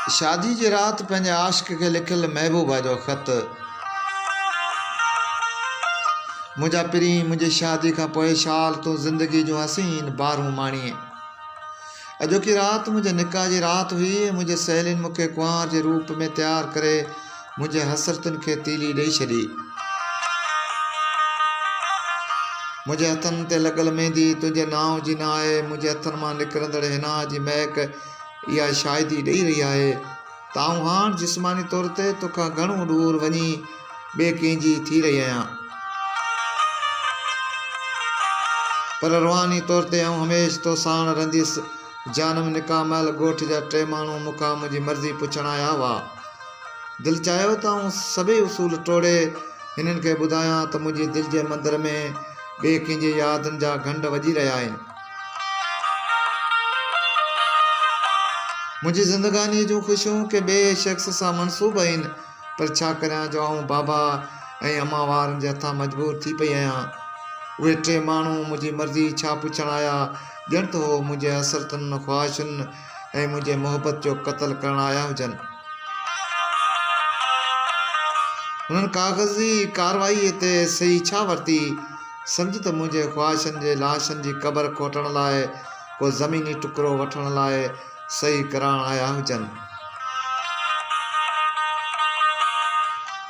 شادي جي رات پنهنجي عاشق کي لکيل محبوبه جو خط. منهنجا پرين، منهنجي شادي کان پوء شال تون زندگي جون حسين بارون ماڻين. اڄوڪي رات منهنجي نڪاح جي رات هئي ۽ منهنجي سهيلين مون کي ڪنوار جي روپ ۾ تيار ڪري منهنجي حسرتن کي تيلي ڏئي ڇڏي. منهنجي هٿن تي لڳل ميندي تنهنجي نانء جي نه آهي، منهنجي هٿن مان نڪرندڙ حنا جي مهڪ اها شاهدي ڏئي رهي آهي ته آئون هاڻ جسماني طور تي توکان گهڻو ڏور وڃي ٻئي ڪنهن جي ٿي رهي آهيان. پر روحاني طور تي آئون هميشھ تو ساڻ رهنديس. جانم نڪاح مهل ڳوٺ جا ٽي ماڻهو مون کان منهنجي مرضي پڇڻ آيا هئا. دل چاهيو ته آئون سڀئي اصول ٽوڙي هنن کي ٻڌايان ته منهنجي دل جي مندر ۾ ٻئي ڪنهن جي يادن جا گهنڊ وڄي رهيا آهن. منهنجي زندگانيء جون خوشيون ڪنهن ٻئي شخص سان منسوب آهن، پر ڇا ڪريان جو آئون بابا ۽ امان وارن جي هٿان مجبور ٿي پئي آهيان. اهي ٽي ماڻهو منهنجي مرضي ڇا پڇڻ آيا، ڄڻ ته هو منهنجي حسرتن، خواهشن ۽ منهنجي محبت جو قتل ڪرڻ آيا هجن. هنن ڪاغذي ڪارروائيء تي صحيح ڇا ورتي؟ سمجهه ته منهنجي خواهشن جي لاشن جي قبر کوٽڻ لاء ڪو زميني ٽڪرو وٺڻ لاء صحيح ڪرائڻ آيا هجن.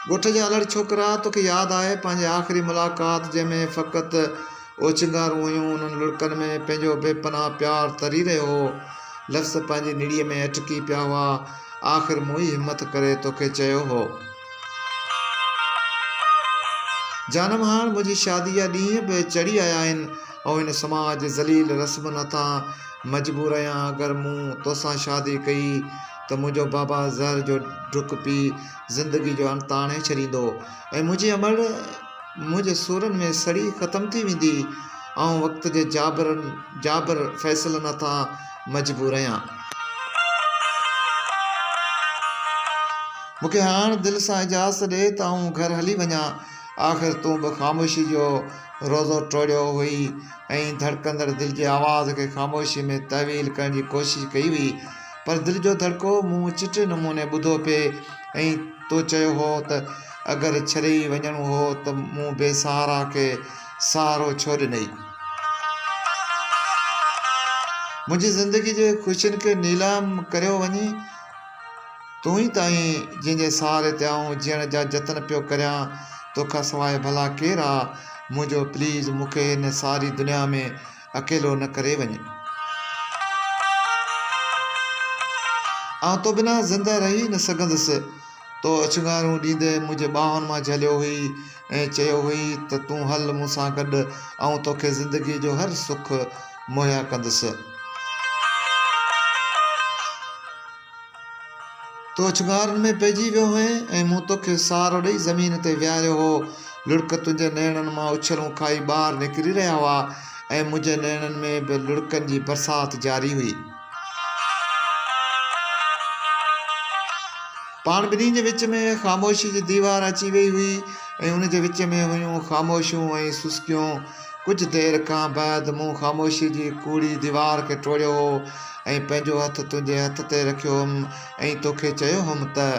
ڳوٺ جا الڙ ڇوڪرا، توکي ياد آهي پنهنجي آخري ملاقات جنهن ۾ فقط اوڇنگارون هيون، انهن لڙڪن ۾ پنهنجو بي پناهه پيار تري رهيو هو. لفظ پنهنجي نڙيء ۾ اٽڪي پيا هئا. آخر مون ئي همٿ ڪري توکي چيو هو. جانم هاڻ منهنجي شادي جا ڏينهن به چڙهي آيا آهن. آئون هن سماج جي ذليل رسمن هٿان مجبور آهيان. اگر مون توسان شادي ڪئي ته منهنجو بابا زهر جو ڍڪ پي زندگي جو انت آڻي ڇڏيندو ۽ منهنجي امڙ منهنجي سورن ۾ سڙي ختم ٿي ويندي. آئون وقت جي جابرن جابر فيصلن هٿان مجبور آهيان. مون کي هاڻ دل سان اجازت ڏي ته آئون گهر هلي وڃان. آخر تون به خاموشي جو روزو ٽوڙيو هئي ۽ ڌڙڪندڙ دل جي آواز کي خاموشي ۾ تحويل ڪرڻ جي ڪوشش ڪئي هئي. پر دل جو ڌڙڪو مون چٽي نموني ٻڌو پئي ۽ تو چيو هو ته اگر ڇڏي ئي وڃڻو هو ته مون بي سهارا کي سهارو ڇو ڏنئي؟ منهنجي زندگي جي خوشين کي نيلام ڪريو وڃي، تون ئي ته آهين جنهن جي سهاري تي آئون جيئڻ جا جتن پيو ڪريان، توکان سواء ڀلا ڪير آ منهنجو، پليز مون کي هن ساري دنيا ۾ اڪيلو نه ڪري وڃ. آئون تو بنا زنده رهي نه سگهندس. تو اڇنگارون ڏيندي منهنجي ٻانهن مان جهليو هئي ۽ چيو هئي ته تون هل مون سان گڏ، آئون توکي زندگيء جو هر سک مهيا ڪندس. تون اڇنگارن ۾ پئجي ويو هئين ۽ مون توکي سهارو ڏئي زمين تي ويهاريو هو. لڙڪ تنهنجي نيڻن مان اڇلون کائي ٻاهر نڪري رهيا هئا ۽ منهنجي نيڻن ۾ به لڙڪن جي برسات جاري هئي. پاڻ ٻنهي جي وچ ۾ خاموشي جي ديوار اچي ويئي هئي ۽ ان جي وچ ۾ هيون خاموشيون ۽ سسڪيون. ڪجهه دير کان بعد مون خاموشي جي ڪوڙي ديوار کي ٽوڙيو هو ۽ پنهنجو هٿ تنهنجي هٿ تي رکيو هئم ۽ توکي چيو هئم ته.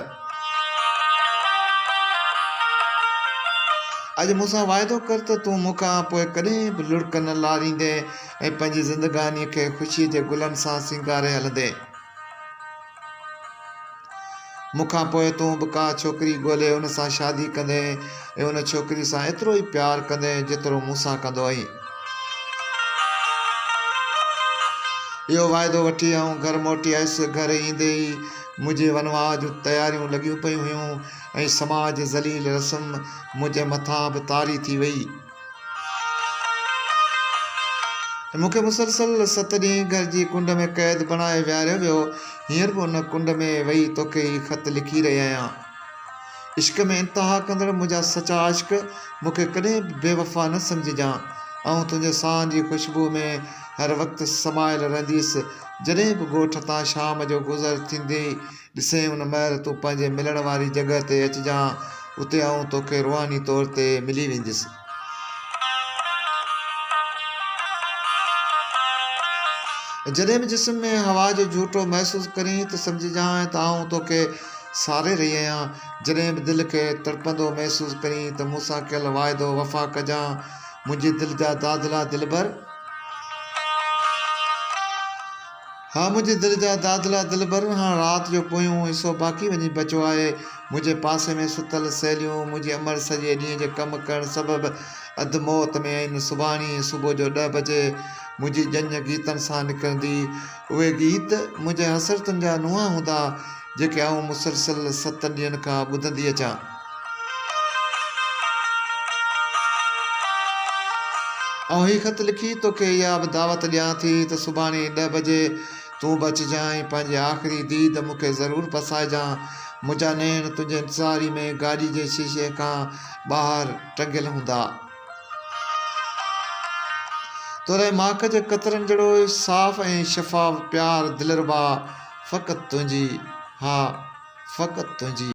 اڄ مون سان واعدو ڪر ته تون مون کان پوء ڪڏهن به لڙڪ نه لاريندين ۽ پنهنجي زندگانيء کي خوشيء جي گلن سان سينگاري هلندين. مون کان پوء تون به ڪا ڇوڪري ڳولي ان سان شادي ڪندين ۽ ان ڇوڪري سان ايترو ئي پيار ڪندين جيترو مون سان ڪندو آهين. اهو واعدو وٺي آئون گهر موٽي آيس. گهر ايندي ئي منهنجي ونواهه جون تياريون لڳيون پيون هيون ۽ سماج جي ذليل رسم منهنجي مٿان به طاري ٿي وئي. ۽ مون کي مسلسل ست ڏينهن گهر جي ڪنڊ ۾ قيد بڻائي ويهاريو ويو. هينئر به ان ڪنڊ ۾ ويهي توکي هي خط لکي رهي آهيان. عشق ۾ انتها ڪندڙ منهنجا سچا عاشق، مون کي ڪڏهن به بي وفا نه سمجهجان. آئون تنهنجي ساهن جي خوشبوء ۾ هر وقت سمايل رهنديس. جڏهن به ڳوٺ تان شام جو گذر ٿيندي ڏسين ان مهل تون پنهنجي ملڻ واري جڳهه تي اچجان، اتي آئون توکي روحاني طور تي ملي وينديس. جڏهن به جسم ۾ هوا جو جهوٽو محسوس ڪرين ته سمجهجانء ته آئون توکي ساري رهي آهيان. جڏهن به دل کي تڙپندو محسوس ڪرين ته مون سان ڪيل واعدو وفا ڪجان. منهنجي دل جا دادلا دلبر! ها منهنجي دل جا دادلا دلبر! هاڻ رات جو پويون حصو باقي وڃي بچيو آهي. منهنجي پاسي ۾ ستل سهيليون منهنجي امڙ سڄي ڏينهن جي ڪم ڪرڻ سبب اڌ موت ۾ آهن. سڀاڻي صبح جو ڏهه بجي منهنجي ڄڃ گيتن سان نڪرندي. اهي گيت منهنجي حسرتن جا نوحا هوندا، جيڪي آئون مسلسل ستن ڏينهن کان ٻڌندي اچان. آئون هي خط لکي توکي اها به دعوت ڏيان ٿي ته سڀاڻي ڏهه بجي تون به اچجان ۽ پنهنجي آخري ديد مون کي ضرور پسائجان. منهنجا نيڻ تنهنجي انتظاري ۾ گاڏي جي شيشي کان ٻاهر ٽنگيل هوندا. تو لاء ماڪ جي قطرن جهڙو صاف ۽ شفاف پيار دلربا فقط تنهنجي، ها فقط تنهنجي.